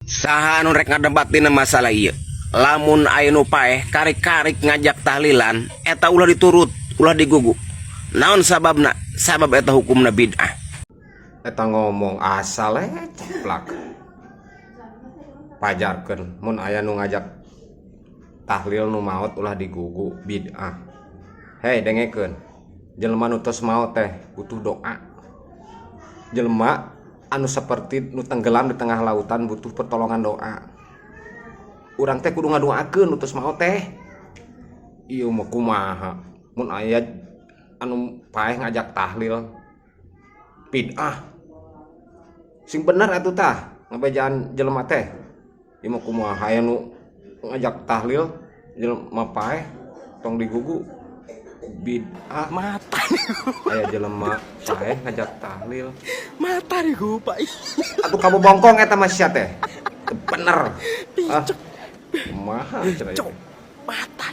Saha anu rek ngadebat dina masalah ieu? Lamun aya nu paeh karik-karik ngajak tahlilan, eta ulah diturut, ulah digugu. Naon sababna? Sabab eta hukumna bid'ah. Eta ngomong asal ceplak. Pajarkeun mun aya nu ngajak tahlil nu maot ulah digugu, bid'ah. Hei, dengekeun. Jelema nu tos maot teh butuh doa. Jelema anu seperti nu tenggelam di tengah lautan butuh pertolongan doa. Urang teh kudu ngadoakeun nu tos maot teh. Ieu mah kumaha? Mun aya anu paeh ngajak tahlil, bid'ah. Sing bener atuh tah ngabejaan jelema teh. Ieu mah kumaha, aya nu ngajak tahlil jelema paeh tong digugu, bid'ah. Mata. Aya jelema paeh ngajak tahlil. Mata nih Pak. Atuh kamu bongkong eta mah sia teh. Teu bener. Ah. Kumaha cenah ieu? Mata.